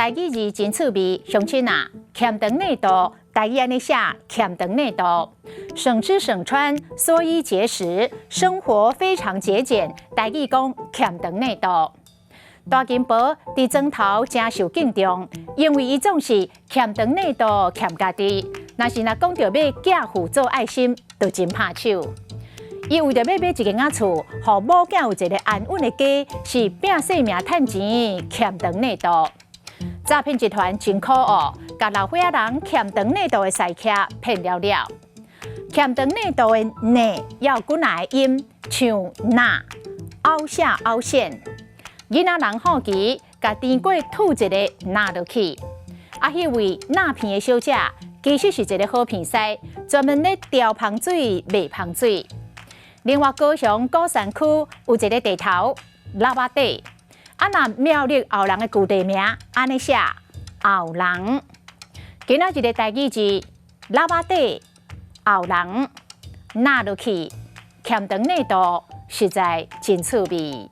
台語字真趣味，鄉親啊，儉長內肚，台語按呢寫，儉長內肚，省吃省穿，縮衣節食，生活非常節儉。台語講儉長內肚。大金婆佇莊頭誠受敬重，因為伊總是儉長內肚儉家己。若是若講著欲寄付做愛心，就真拍手。伊為著欲買一間仔厝，予某囝有一个安穩的家，是拚性命趁錢儉長內肚。詐騙集團真可惡，共老歲仔人儉長內肚的師客騙了了。儉長內肚的內有幾若个音，像若、凹下凹陷。囡仔人好奇，共甜粿吐一个若落去。啊，彼位若片的小姐，其實是一个好片師，專門咧調芳水、賣芳水。另外，高雄鼓山區有一个地頭喇叭底，啊，若苗栗後人的舊地名，按呢寫後人。今仔日的台語字喇叭底後人，若落去，儉長內肚，實在真趣味。